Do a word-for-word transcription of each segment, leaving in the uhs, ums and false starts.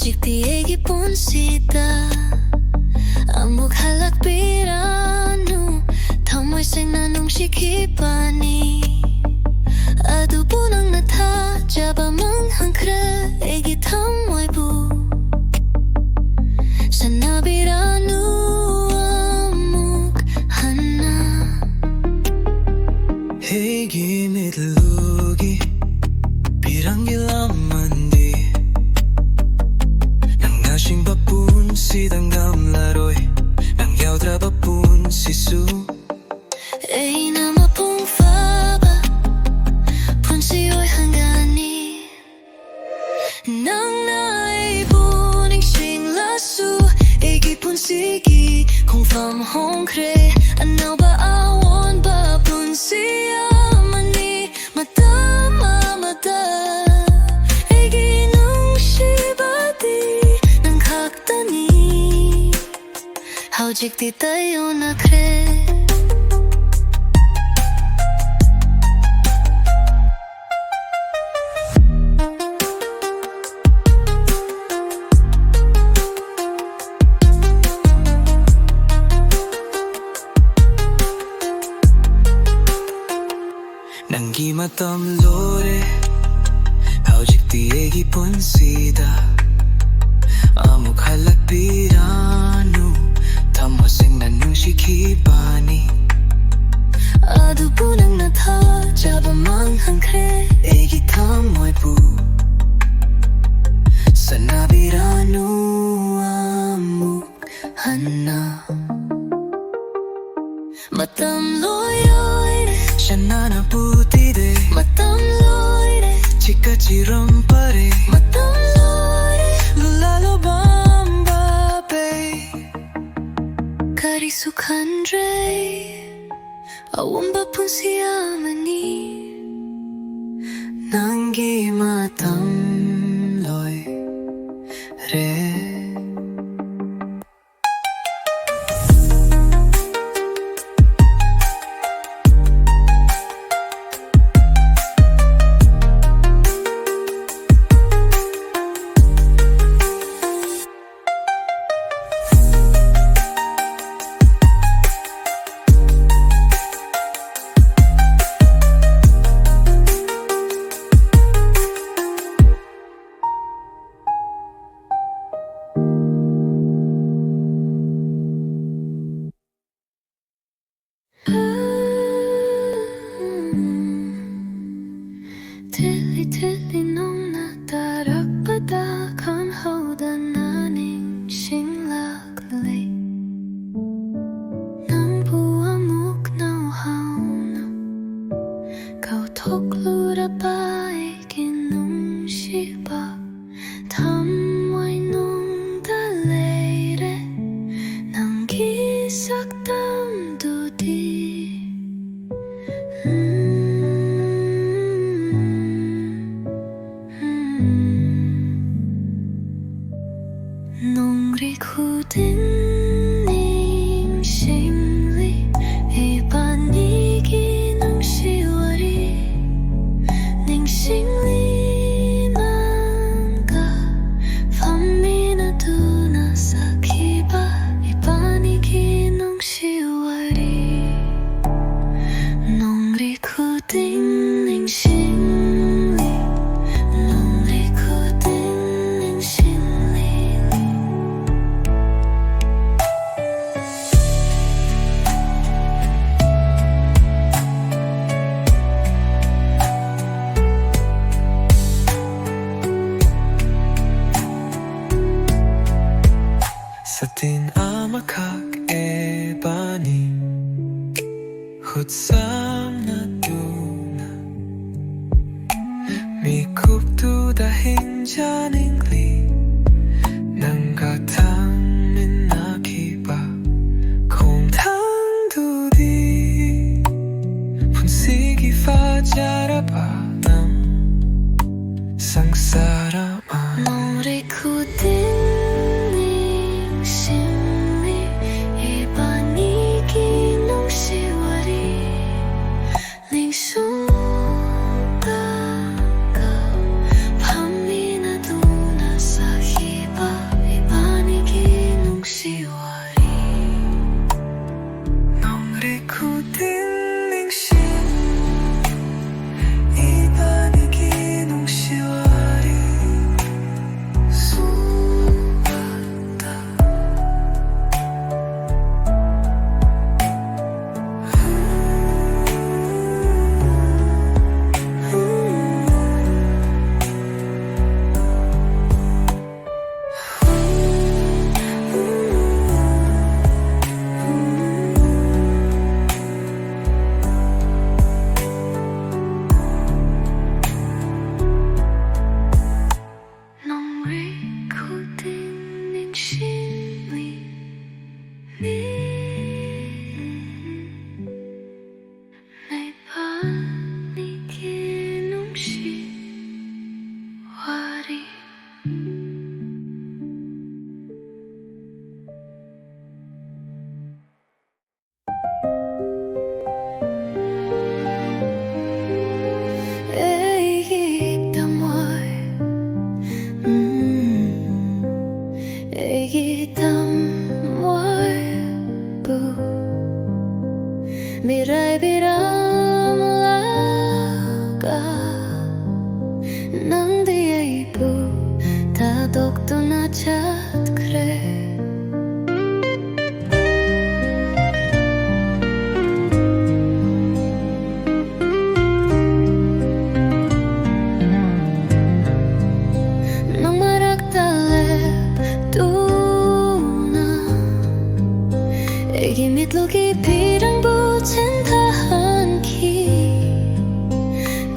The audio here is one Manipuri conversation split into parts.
ꯍꯧꯖꯤꯛꯇꯤ ꯑꯩꯒꯤ ꯄꯨꯟꯁꯤꯗ ꯑꯃꯨꯛ ꯍꯜꯂꯛꯄꯤꯔꯅꯨ꯫ ꯊꯃꯣꯏ ꯁꯦꯡꯅ ꯅꯨꯡꯁꯤꯈꯤꯕꯅꯤ꯫ ꯑꯗꯨꯕꯨ ꯅꯪꯅ ꯊꯥꯖꯕ ꯃꯥꯡꯍꯟꯈ꯭ꯔꯦ꯫ ꯑꯩꯒꯤ ꯊꯃꯣꯏꯕꯨ ꯁꯥꯟꯅꯕꯤꯔꯅꯨ ꯑꯃꯨꯛ ꯍꯟꯅ꯫ ꯑꯩꯒꯤ ꯃꯤꯠꯂꯨꯒꯤ ꯄꯤꯔꯪꯒꯤ ꯂꯥꯃꯟꯗꯤ ꯅꯪꯅ ꯁꯤꯡꯕ ꯄꯨꯟꯁꯤꯗ ꯉꯝꯂꯔꯣꯏ꯫ ꯅꯪ ꯌꯥꯎꯗ꯭ꯔꯕ ꯄꯨꯟꯁꯤꯁꯨ ꯑꯩꯅ ꯃꯄꯨꯡ ꯐꯥꯕ ꯄꯨꯟꯁꯤ ꯑꯣꯏꯍꯟꯒꯅꯤ꯫ ꯅꯪꯅ ꯑꯩꯕꯨ ꯅꯤꯡꯁꯤꯡꯂꯁꯨ ꯑꯩꯒꯤ ꯄꯨꯟꯁꯤꯒꯤ ꯈꯣꯡꯐꯝ ꯍꯣꯡꯈ꯭ꯔꯦ꯫ ꯑꯅꯧꯕ ꯑꯑꯣꯟꯕ ꯄꯨꯟꯁꯤ ꯑꯃꯅꯤ꯫ ꯃꯇꯝ ꯑꯃꯗ ꯑꯩꯒꯤ ꯅꯨꯡꯁꯤꯕꯗꯤ ꯅꯪ ꯈꯛꯇꯅꯤ꯫ ꯍꯧꯖꯤꯛꯇꯤ ꯇꯥꯏꯌꯣꯟꯅꯈ꯭ꯔꯦ꯫ ꯅꯪꯒꯤ ꯃꯇꯝ ꯂꯣꯏꯔꯦ꯫ ꯍꯧꯖꯤꯛꯇꯤ ꯑꯩꯒꯤ ꯄꯨꯟꯁꯤꯗ ꯑꯃꯨꯛ ꯍꯜꯂꯛꯄꯤꯔꯅꯨ꯫ ꯊꯃꯣꯏ ꯁꯦꯡꯅ ꯅꯨꯡꯁꯤꯈꯤꯕꯅꯤ꯫ ꯑꯗꯨꯕꯨ ꯅꯪꯅ ꯊꯥꯖꯕ ꯃꯥꯡꯍꯟꯈ꯭ꯔꯦ꯫ ꯑꯩꯒꯤ ꯊꯃꯣꯏꯕꯨ ꯁꯥꯟꯅꯕꯤꯔꯅꯨ ꯑꯃꯨꯛ ꯍꯟꯅ꯫ ꯃꯇꯝ ꯂꯣꯏꯔꯣꯏꯔꯦ꯫ ꯁꯅꯥꯅ ꯄꯨꯇꯤꯗꯦ꯫ ꯃꯇꯝ ꯂꯣꯏꯔꯦ꯫ ꯆꯤꯛꯀ ꯆꯤꯔꯝ ꯄꯔꯦ꯫ ꯃꯇꯝ ꯂꯣꯏꯔꯦ꯫ ꯂꯨꯂꯥ ꯂꯨꯕꯝꯕ ꯄꯦ꯫ ꯀꯔꯤꯁꯨ ꯈꯟꯗ꯭ꯔꯦ꯫ ꯑꯑꯣꯟꯕ ꯄꯨꯟꯁꯤ ꯑꯃꯅꯤ꯫ ꯅꯪꯒꯤ ꯃꯇꯝ ꯂꯣꯏꯔꯦ꯫ ꯅꯣꯡꯔꯤꯛ ꯈꯨꯗꯤꯡ ꯅꯤꯡꯁꯤꯡꯂꯤ ꯏꯕꯥꯅꯤꯒꯤ ꯅꯨꯡꯁꯤ ꯋꯥꯔꯤ꯫ ꯅꯤꯡꯁꯤꯡꯂꯤ ꯅꯪꯒ ꯐꯝꯃꯤꯟꯅꯗꯨꯅ ꯁꯥꯈꯤꯕ ꯏꯕꯥꯅꯤꯒꯤ ꯅꯨꯡꯁꯤ ꯋꯥꯔꯤ꯫ ꯅꯣꯡꯔꯤꯛ ꯈꯨꯗꯤꯡ ꯅꯤꯡꯁꯤꯡꯂꯤ, ꯅꯣꯡꯔꯤꯛ ꯈꯨꯗꯤꯡ ꯅꯤꯡꯁꯤꯡꯂꯤ꯫ Satin amakak ebani hutsam na duna. Mikuptu dahin janingli nanggatang minakiba kong tangdudi. Punsigi fajaraba nang sangsara. Nongrikudin ningshingni ibanigi nungshiwari. Ningshungka ka phaminaduna ꯑꯩꯒꯤ ꯊꯃꯣꯏꯕꯨ ꯃꯤꯔꯥꯏꯕꯤꯔꯝꯂꯒ, ꯅꯪꯗꯤ ꯑꯩꯕꯨ ꯊꯥꯗꯣꯛꯇꯨꯅ ꯆꯠꯈ꯭ꯔꯦ꯫ ꯅꯪ ꯃꯔꯛꯇ ꯂꯦꯞꯇꯨꯅ ꯑꯩꯒꯤ ꯃꯤꯠꯂꯨꯒꯤ ꯐꯤꯔꯥꯡꯕꯨ ꯆꯦꯟꯊꯍꯟꯈꯤ꯫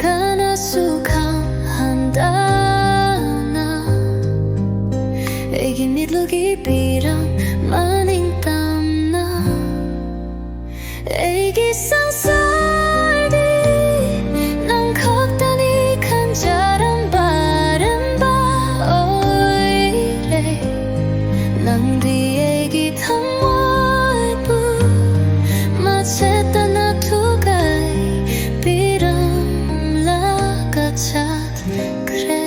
ꯀꯅꯥꯁꯨ ꯈꯪꯍꯟꯗꯅ ꯑꯩꯒꯤ ꯃꯤꯠꯂꯨꯒꯤ ꯐꯤꯔꯥꯡ ꯃꯅꯤꯡ ꯇꯝꯅ ꯑꯩꯒꯤ ꯁꯪꯁꯥꯔꯗꯤ ꯅꯪ ꯈꯛꯇꯅꯤ ꯈꯟꯖꯔꯝꯕ ꯑꯔꯦꯝꯕ ꯑꯣꯏꯔꯦ꯫ ꯅꯪꯗꯤ ꯑꯩꯒꯤ ꯊꯃꯣꯏꯕꯨ ꯃꯆꯦꯠꯇꯅ ꯊꯨꯒꯥꯏ ꯄꯤꯔꯝꯂꯒ ꯆꯠꯈ꯭ꯔꯦ꯫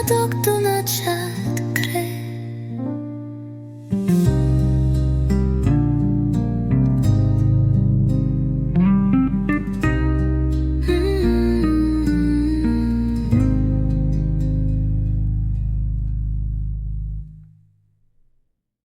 ꯇꯣꯛꯇꯨꯅ